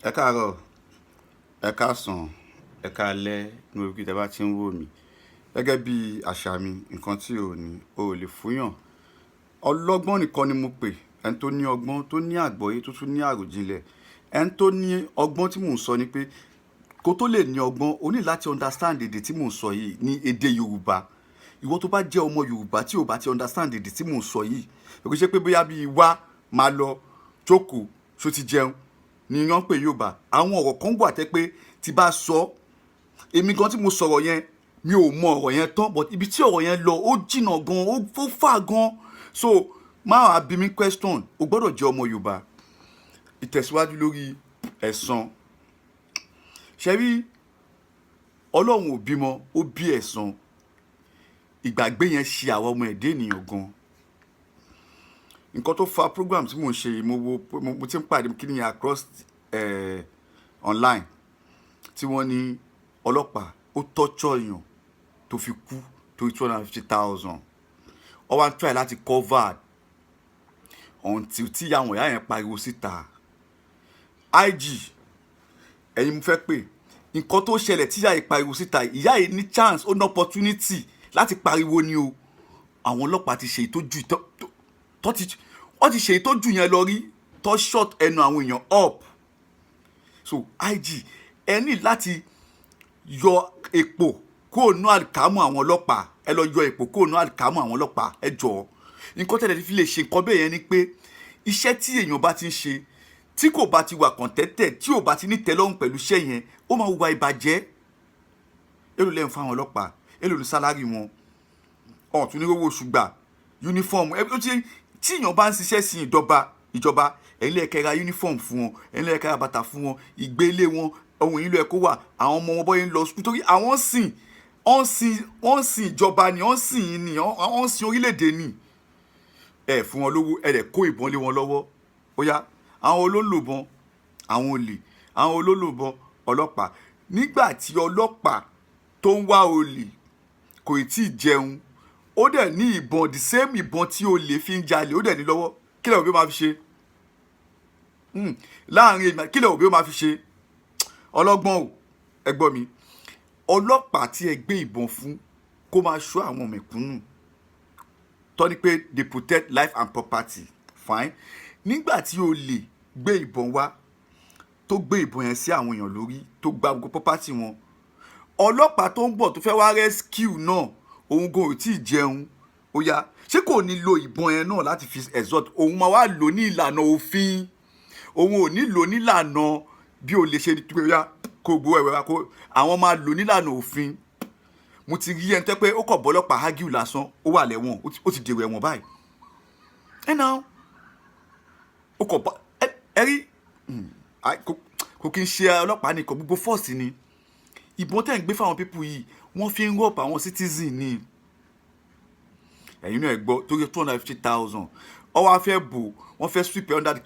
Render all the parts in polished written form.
Ẹ káàárọ̀, ẹ káàsán, ẹ káalẹ́ ní gbogbo ibi tí ẹ bá ti ń wò mí. Gẹ́gẹ́ bí àṣà mi, nǹkan tí ò ní, o ò lè fún yàn. Ọlọ́gbọ́n nìkan ni mo pè, ẹni tó ní ọgbọ́n, tó ní àgbọ́yé, tó tún ní àròjinlẹ̀. Ẹni tó ní ọgbọ́n tí mò ń sọ ni pé kó tó lè ní ọgbọ́n, o ní láti understand èdè tí mò ń sọ yìí ní èdè Yorùbá. Ìwọ tó bá jẹ́ ọmọ Yorùbá tí o bá ti understand èdè tí mò ń sọ yìí, kò ṣe pé bóyá bí wá máa lọ jókòó, ṣó ti jẹun ni wọ́n ń pè Yorùbá. Àwọn ọ̀rọ̀ kan wà tẹ́ pé tí bá sọ, èmi gan tí mo sọ̀rọ̀ yẹn, mi ò mọ ọ̀rọ̀ yẹn tán, but ibi tí ọ̀rọ̀ yẹn lọ, ó jìnnà gan, ó fà gan. So má wàá bí mi question, o gbọ́dọ̀ jẹ́ ọmọ Yorùbá. Ìtẹ̀síwájú lórí ẹ̀san. Ṣe rí, Ọlọ́run ò bímọ, ó bí ẹ̀san. Ìgbàgbé yẹn ṣe àwọn ọmọ ẹ̀dá ènìyàn gan. Nǹkan tó fa program tí mò ń ṣe yìí, mo wo, mo ti ń pàdé kí ni across online tí wọ́n ní ọlọ́pàá ó torture èèyàn tó fi kú torí 250,000. Ó wá ń try láti cover until tí àwọn ìyá yẹn pariwo síta. IG, ẹ̀yin mo fẹ́ pè. Nǹkan tó ṣẹlẹ̀ tí ìyá yìí pariwo síta, ìyá yìí ní chance, ó ní opportunity láti pariwo ni o. Àwọn ọlọ́pàá ti ṣe ìtọ́jú tó ti, wọ́n ti ṣe ìtọ́jú yẹn lọ rí tó shut ẹnu àwọn èèyàn up. So IG, ẹ ní láti yọ èpò kúrò nú àlìkámù àwọn ọlọ́pàá. Ẹ lọ yọ èpò kúrò nú àlìkámù àwọn ọlọ́pàá, ẹ jọ̀ọ́. Nǹkan tẹ̀lé fi lè ṣe nǹkan bẹ́ẹ̀ yẹn ni pé iṣẹ́ tí èèyàn bá ti ń ṣe, tí kò bá ti wà contented, tí ò bá ti ní tẹ́lọ́rùn pẹ̀lú iṣẹ́ yẹn, ó máa hùwà ìbàjẹ́. Èló lẹ́yìn fún àwọn ọlọ́pàá? Èló ní salary wọn? Ọ̀tún ní owó oṣù gbà, uniform ẹ ó ti. Tí èèyàn bá ń ṣiṣẹ́ sí ìjọba, ìjọba, ẹ̀yin ló yẹ kẹ́ ra uniform fún wọn, ẹ̀yin ló yẹ kẹ́ ra bàtà fún wọn, ìgbélé wọn, ohun yìí ló yẹ kó wà, àwọn ọmọ wọn bọ́yé ń lọ school, torí àwọn sìn, wọ́n sìn, wọ́n sìn ìjọba ni, wọ́n sìn yín ni, wọ́n sìn orílẹ̀-èdè ni. Ẹ fún wọn lówó, ẹ dẹ̀ kó ìbọn lé wọn lọ́wọ́. Ó yá, àwọn olólùbọn, àwọn olè, àwọn olólùbọn, ọlọ́pàá. Nígbà tí ọlọ́pàá tó ń wá olè kò tí ì jẹun, ó dẹ̀ ní ìbọn, the same ìbọn tí olè fi ń jalè, ó dẹ̀ ní lọ́wọ́. Kí lè òbí máa fi ṣe láàrin èmi? Kí lè òbí máa fi ṣe? Ọlọ́gbọ́n o, ẹ gbọ́ mi. Ọlọ́pàá tí ẹ gbé ìbọn fún kó máa ṣọ́ àwọn mẹ̀kúnnù, tó ní pé they protect life and property, fine. Nígbà tí olè gbé ìbọn wá, tó gbé ìbọn yẹn sí àwọn èèyàn lórí, tó gba gbogbo property wọn, ọlọ́pàá tó ń bọ̀ tó fẹ́ wá rescue náà, òun gan ò tí ì jẹun. Ó yá, ṣé kò ní lo ìbọn yẹn náà láti fi extort? Òun máa wá lò ní ìlànà òfin, òun ò ní lò nílànà bí o lè ṣe pé ó yá, kó gbowó ẹ̀wẹ̀ wá, kó àwọn máa lò nílànà òfin. Mo ti rí ẹni tó pé ó kọ̀ bọ́lọ́pàá argue lásán, ó wà lẹ́wọ̀n, ó ti dèrò ẹ̀wọ̀n báyìí. Ẹ náà ó kọ̀ bá ẹ rí. Kò kí n ṣe ọlọ́pàá nìkan, gbogbo force ni. Ìbọn tẹ̀ ń gbé fáwọn people yìí, wọ́n fi ń rob àwọn citizen ni. Ẹ̀yin náà ẹ gbọ́, torí 250,000, ọ wá fẹ́ bò, wọ́n fẹ́ sweep under the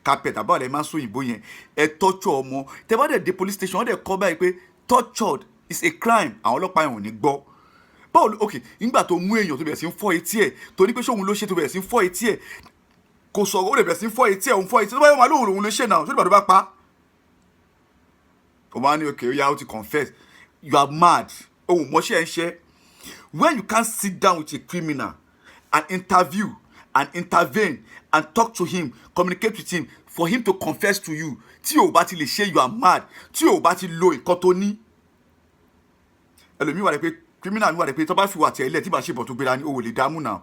carpet. Àbá ọ̀rẹ́ máa ń sọ òyìnbó yẹn. Ẹ torture ọmọ, tẹ bá dẹ̀ dé police station, wọ́n dẹ̀ kọ́ báyìí pé tortured is a crime. Àwọn ọlọ́pàá yẹn ò ní gbọ́. Báwo ló? Ok, nígbà tó mú èèyàn tó bẹ̀rẹ̀ sí ń fọ́ etí ẹ̀, tó ní pé ṣóun ló ṣe, tó bẹ̀rẹ̀ sí ń fọ́ etí ẹ̀, kò sọ̀rọ̀, ó lè bẹ̀rẹ̀ sí ń fọ́ etí ẹ̀, òun fọ́ etí tó bá yẹ wọn lóhùn, òun ló ṣe náà. Ṣé ìgbà tó bá pa ó máa ní, "Ok, ó yá, ó ti confess"? You are mad. Ohun mọ́ṣẹ́ ẹ̀ ń ṣe. When you can't sit down with a criminal and interview and intervene and talk to him, communicate with him for him to confess to you, tí o bá ti lè ṣe, you are mad. Tí o bá ti lo nǹkan tó ní, ẹlòmíì wà lẹ pé criminal mi wà lẹ pé tó bá fi wà tẹ̀lé, tí bá ṣe bọ̀ tó gbéra ní, o ò lè dámú náà.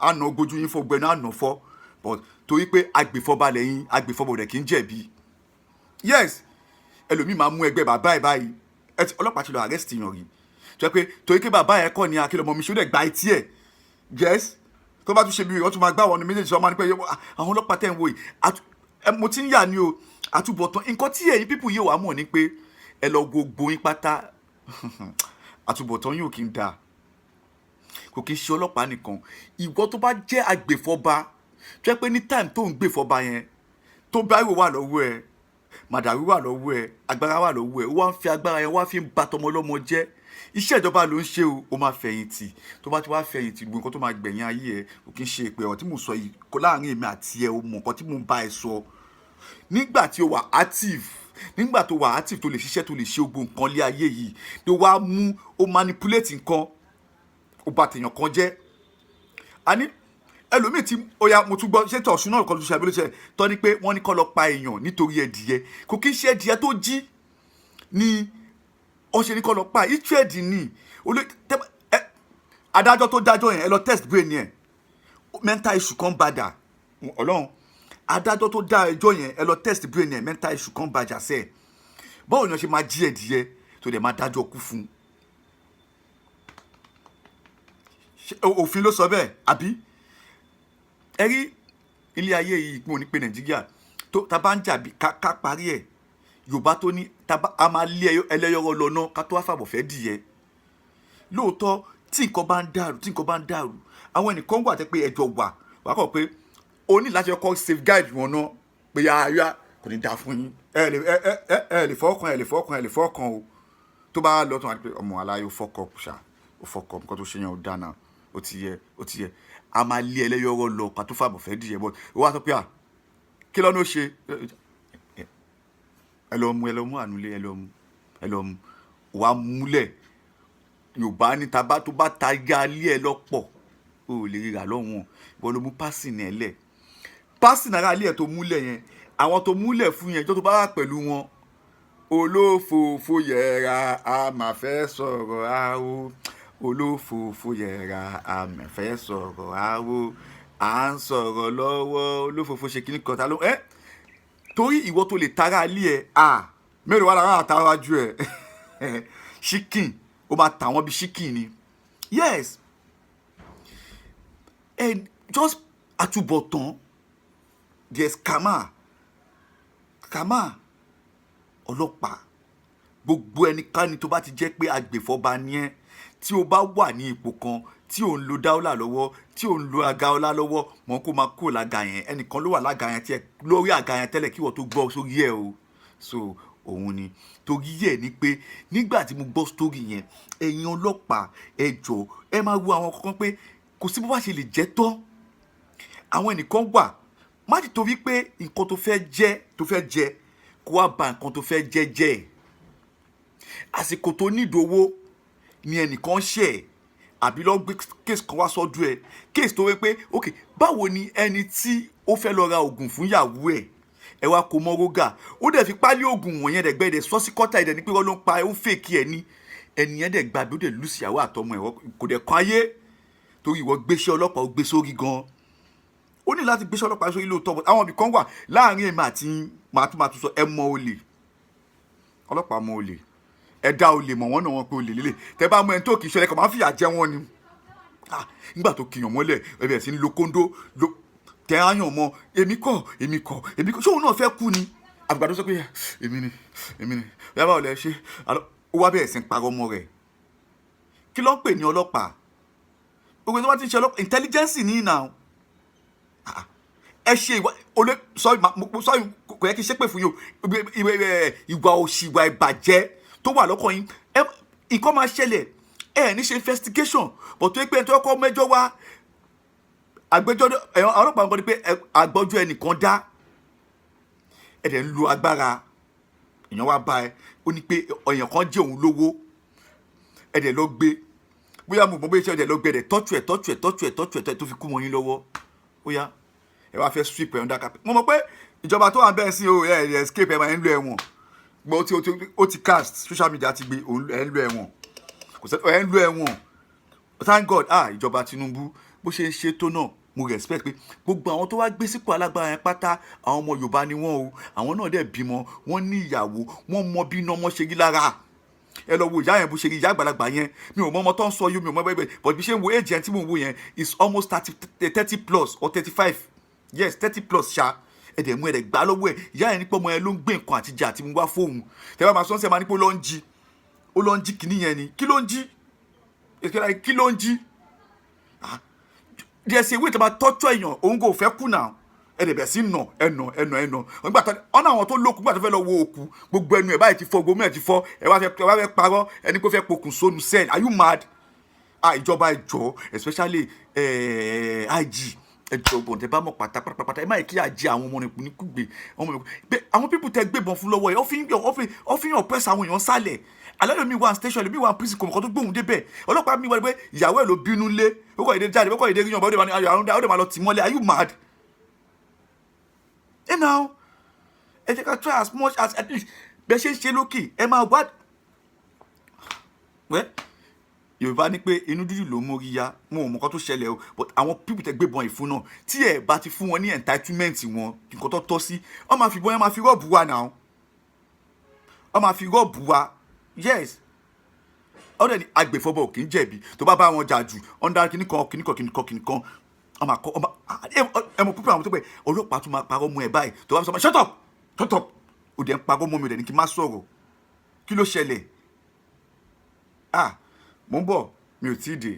Á nà gbójú yín fọ́ gbẹnu, á nà fọ́, but torí pé agbèfọ́ba lẹ́yìn, agbèfọ́ba ò dẹ̀ kí ń jẹ̀bi. Yes, ẹlòmíì máa mú ẹgbẹ́ bàbá ẹ̀ báyìí. Ọlọ́pàá ti lọ arrest yàn rí tó yẹ pé torí pé bàbá ẹ̀ kọ́ ni akílọ̀ ọmọ mi ṣó dẹ̀ gba etí ẹ̀. Yes, tó bá tún ṣe bí wọ́n tún máa gbá àwọn méjèèjì sọ máa ní pé àwọn ọlọ́pàá tẹ̀ ń wò yìí, mo ti ń yà ní o. Àtúbọ̀tán nǹkan tí ẹ̀yin people yìí wà mọ̀ ni pé ẹ lọ gbogbo yín pátá, àtúbọ̀tán yóò kí ń dáa. Kò kí ń ṣe ọlọ́pàá nìkan. Ìwọ tó bá jẹ́ agbèfọ́ba, tó yẹ pé ní time tó ń gbèfọ́ba yẹn, tó báyìí wà lọ́wọ́ ẹ, màdàrú wà lọ́wọ́ ẹ, agbára wà lọ́wọ́ ẹ, ó wá ń fi agbára yẹn wá fi ń ba tọmọ ọlọ́mọ jẹ́. Iṣẹ́ ìjọba ló ń ṣe o, ó máa fẹ̀yìntì. Tó bá ti wá fẹ̀yìntì, gbogbo nǹkan tó máa gbẹ̀yìn ayé ẹ, kò kí ń ṣe ìpè. Ọ̀rọ̀ tí mò ń sọ yìí kò láàrin èmi àti ẹ, o mọ̀ nǹkan tí mò ń bá ẹ sọ. Nígbà tí o wà active, nígbà tó wà active, tó lè ṣiṣẹ́, tó lè ṣe gbogbo nǹkan lé ayé yìí, tó wá mú o manipulate nǹkan, ó bà tèèyàn kan jẹ́. A ní ẹlòmíì tí ó yá, mo tún gbọ́, ṣé tọ̀sùn náà kọ́ ló ṣe àbí ló ṣe tọ́ ni pé wọ́n ní kó lọ pa èèyàn nítorí ẹdìyẹ. Kò kí ń ṣe ẹdìyẹ tó jí ni ó ṣe ní kó lọ pa. Hatred ni. Adájọ́ tó dájọ́ yẹn, ẹ lọ test brain yẹn, mental issue kan bàdà. Ọlọ́run, adájọ́ tó dá ẹjọ́ yẹn, ẹ lọ test brain yẹn, mental issue kan bàjà sẹ́ẹ̀. Báwo ni wọ́n ṣe máa jí ẹdìyẹ tó dẹ̀ máa dájọ́ kú fún un? Òfin ló sọ bẹ́ẹ̀ àbí? Ẹ rí ilé ayé yìí, ìpín òní pé Nàìjíríà tó ta bá ń jà bí ká parí ẹ̀. Yorùbá tó ní a máa lé ẹlẹ́yọ̀rọ̀ lọ ná ká tó wá fàbọ̀ fẹ́ dìyẹ. Lóòótọ́, tí nǹkan bá ń dàrú, tí nǹkan bá ń dàrú, àwọn ẹnìkan wà tẹ́ pé ẹjọ́ wà wà kọ́ pé o ní láti kọ́ safeguard wọn ná, pé yáyá kò ní dáa fún yín, ẹ lè ẹ ẹ ẹ ẹ lè fọwọ́ kan, ẹ lè fọwọ́ kan, ẹ lè fọwọ́ kan o. Tó bá lọ tó wà ní pé ọmọ aláyọ̀ fuck up ṣá, ó fuck up, nǹkan tó ṣe yẹn ó dáná, ó ti yẹ, ó ti yẹ, a máa lé ẹlẹ́yọ̀rọ̀ lọ ká tó fàbọ̀ fẹ́ dìyẹ. Bọ́ ó wá sọ pé à kí lọ́nà ó ṣe, ẹ lọ mú, ẹ lọ mú ànulẹ̀, ẹ lọ mú, ẹ lọ mú wàá múlẹ̀. Yorùbá ní taba tó bá ta ya alẹ́ ẹ lọ́pọ̀, o ò lè rà lọ́wọ́n. Ìwọ ló mú pásìn ẹ lẹ̀, pásìn ara alẹ́ ẹ tó múlẹ̀ yẹn, àwọn tó múlẹ̀ fún yẹn, ìjọ tó bá wà pẹ̀lú wọn, olófòófó yẹra, a máa fẹ́ sọ̀rọ̀ àwò. Olófòófó yẹra, a máa fẹ́ sọ̀rọ̀ àwò. À ń sọ̀rọ̀ lọ́wọ́, olófòófó ṣe kíní kan ta ló ẹ́ torí ìwọ tó lè tara alẹ́ ẹ à mélòó wà lára àtàrà ju ẹ chicken, ó máa tà wọ́n bí chicken ni. Yes, and just àtúbọ̀tán, there's karma, karma. Ọlọ́pàá, gbogbo ẹnikẹ́ni tó bá ti jẹ́ pé agbèfọ́ba ni ẹ́, tí o bá wà ní ipò kan tí ò ń lo dáúlà lọ́wọ́, tí ò ń lo aga ọlá lọ́wọ́, mọ̀ kó máa kúrò lága yẹn. Ẹnìkan ló wà lága yẹn tí ẹ lórí àga yẹn tẹ́lẹ̀ kí wọ́n tó gbọ́ sórí ẹ̀ o. So òun ni torí ẹ̀ ni pé nígbà tí mo gbọ́ story yẹn, ẹ̀yin ọlọ́pàá, ẹ jọ̀ọ́, ẹ máa wo àwọn kankan pé kò sí bó bá ṣe lè jẹ́ tán. Àwọn ẹnìkan wà, má ti torí pé nǹkan tó fẹ́ jẹ́, tó fẹ́ jẹ, kó wá ba nǹkan tó fẹ́ jẹ́ jẹ́ ẹ̀. Àsìkò tó nídìí owó ni ẹnìkan ṣẹ̀ ẹ́, àbí lọ gbé case kan wá sọ́dọ̀ ẹ̀, case tó wí pé ok, báwo ni ẹni tí ó fẹ́ lọ ra oògùn fún ìyàwó ẹ̀, ẹ wá kó mọ́ rógà, ó dẹ̀ fi pálí oògùn wọ̀nyẹn dẹ̀ gbẹ́ dẹ̀ sọ sí kọ́tà, ẹ̀dẹ̀ ní pé wọ́n ló ń pa ẹ̀, ó fake ẹ̀ ní. Ẹni yẹn dẹ̀ gbàgbé, ó dẹ̀ lose ìyàwó àtọmọ ẹ̀, kò dẹ̀ kan ayé torí ìwọ gbéṣẹ́ ọlọ́pàá, ó gbé sórí gan. Ó ní láti gbéṣẹ́ ọlọ́pàá sórí lóòótọ́, but àwọn ibì kan wà láàrin èmi àti màá tún máa tún sọ. Ẹ mọ olè, ọlọ́pàá mọ olè, ẹ dá olè mọ̀ wọ́n náà, wọ́n pé olè lélẹ̀. Tẹ bá mọ ẹni tó kì í ṣẹlẹ̀, kàn máa ń fìyà jẹ wọ́n ni. Ah, nígbà tó kìyàn mọ́lẹ̀, ẹ bẹ̀rẹ̀ sí ní lo kóńdó tẹ áyàn mọ́. Èmi kọ́, èmi kọ́, èmi kọ́. Ṣóun náà fẹ́ kú ni? Àgbàdo sọ pé èmi ni, èmi ni. Yàrá ò lẹ ṣe, ó wá bẹ̀rẹ̀ sí ń parọ́ mọ́ rẹ̀. Kí ló ń pè ní ọlọ́pàá? Gbogbo tó bá ti ń ṣe ọlọ́pàá, intelligence ní ìnà. Ẹ ṣe ìwà olè, sorry, sorry, kò yẹ kí n ṣépè fún yín o. Ìwà òṣì, ìwà ìbàjẹ́ tó wà lọ́kàn yín, nǹkan máa ṣẹlẹ̀, ẹ ní ṣe investigation, but tó yẹ pé ẹni tó kọ́ mẹ́jọ wá, àgbẹjọ́ ọlọ́pàá ń kọ́ ni pé àgbọ́jọ́ ẹnìkan dá, ẹ dẹ̀ ń lo agbára. Èèyàn wá bá ẹ, ó ní pé èèyàn kan jẹ́ òun lówó, ẹ dẹ̀ lọ gbé, bóyá mo mọ̀ bóyá iṣẹ́, ẹ dẹ̀ lọ gbé, ẹ dẹ̀ tọ́jú ẹ̀, tọ́jú ẹ̀, tọ́jú ẹ̀, tọ́jú ẹ̀, tó fi kú mọ́ yín lọ́wọ́. Ó yá, ẹ wá fẹ́ sweep ẹ̀ under carpet. Mo mọ̀ pé ìjọba tó wà bẹ́ẹ̀ sí o, ẹ ẹ escape, ẹ máa ń lo ẹ̀wọ̀n gbọ́. Ó ti cast social media ti gbé òun, ẹ ń lo ẹ̀wọ̀n, kò sẹ́ ẹ ń lo ẹ̀wọ̀n. Thank God, ah, ìjọba Tinubu, bó ṣe ń ṣe tó náà, mo respect pé gbogbo àwọn tó wá gbé sípò alágbára yẹn pátá, àwọn ọmọ Yorùbá ni wọ́n o. Àwọn náà dẹ̀ bímọ, wọ́n ní ìyàwó, wọ́n mọ bí iná ọmọ ṣe rí lára. Ẹ lọ wo ìyá yẹn bó ṣe rí, ìyá àgbàlagbà yẹn. Mi ò mọ ọmọ tó ń sọ yìí, mi ò mọ bẹ́ẹ̀, but bí ṣe ń wo age yẹn tí mò ń wo yẹn is almost 30 plus or 35, yes, 30 plus ṣá. Ẹ dẹ̀ mú, ẹ dẹ̀ gbá lọ́wọ́ ẹ̀. Ìyá yẹn ní pé ọmọ yẹn ló ń gbé nǹkan àtijọ́ àti mú wá fóun. Tẹ́ bá máa sọ́n sẹ́ máa ní pé ó lọ ń jí, ó lọ ń jí kìíní yẹn ni. Kí ló ń jí? Kí ló ń jí? Díẹ̀ sí ewé tó máa tọ́jú èèyàn, òun kò fẹ́ kú náà. Ẹ dẹ̀ bẹ̀ sí nà, ẹ nà, ẹ nà, ẹ nà. Nígbà tó ọ̀nà àwọn tó lókun, gbà tó fẹ́ lọ wo òkú, gbogbo ẹnu ẹ̀ báyìí ti fọ́, gbogbo ẹ̀ ti fọ́. Ẹ wá fẹ́ parọ́, ẹni pé ó fẹ́ pokùn sónú cell. Are you mad? Ah, ìjọba, ìjọ, especially IG, Ẹ jọ gbọ̀n tẹ bá mọ̀ pátápátá, ẹ má yẹ kí àjẹ àwọn ọmọ nìkú níkùgbé ọmọ mi pé àwọn people tẹ gbébọn fún lọ́wọ́ yìí, ó fi ń oppress àwọn èèyàn sálẹ̀. Alẹ́ lómi wà station, lómi wà prison, kò mọ̀ kan tó gbóhùn débẹ̀. Ọlọ́pàá mi wà pé ìyàwó ẹ̀ ló bínú lé, ó kọ́ ìdè jáde, ó kọ́ ìdè ríyàn, ó dẹ̀ máa lọ tì mọ́lẹ̀. Are you mad? Ẹ now, ẹ jẹ́ ká try as much as, at least bẹ́ẹ̀ ṣe ń ṣe lókè, ẹ máa wá wẹ́. Yorùbá ní pé inú dúdú ló mórí yá. Mo ò mọ nǹkan tó ṣẹlẹ̀ o, but àwọn people tẹ gbébọn ìfún náà, tí ẹ bá ti fún wọn ní entitlement wọn, nǹkan tó tọ́ sí, wọ́n máa fi bọ́n yẹn, máa fi rob wa náà, wọ́n máa fi rob wa. Yes, ọ̀rẹ́ ni agbèfọ́bọ̀ ò kì í jẹ̀bi. Tó bá bá wọn jà jù under kìnnìkan kìnnìkan kìnnìkan kìnnìkan, wọ́n máa kọ́ ẹ mọ̀ púpọ̀ àwọn tó pẹ́ ọlọ́pàá tún máa parọ́ mọ́ ẹ báyìí. Tó bá sọ, "Shut up, shut up," ó dẹ̀ ń parọ́ mọ́ mi, ó dẹ̀ ní kí n má sọ̀rọ̀. Kí ló ṣẹlẹ̀? Ah, mo ń bọ̀, mi ò tí ì dé.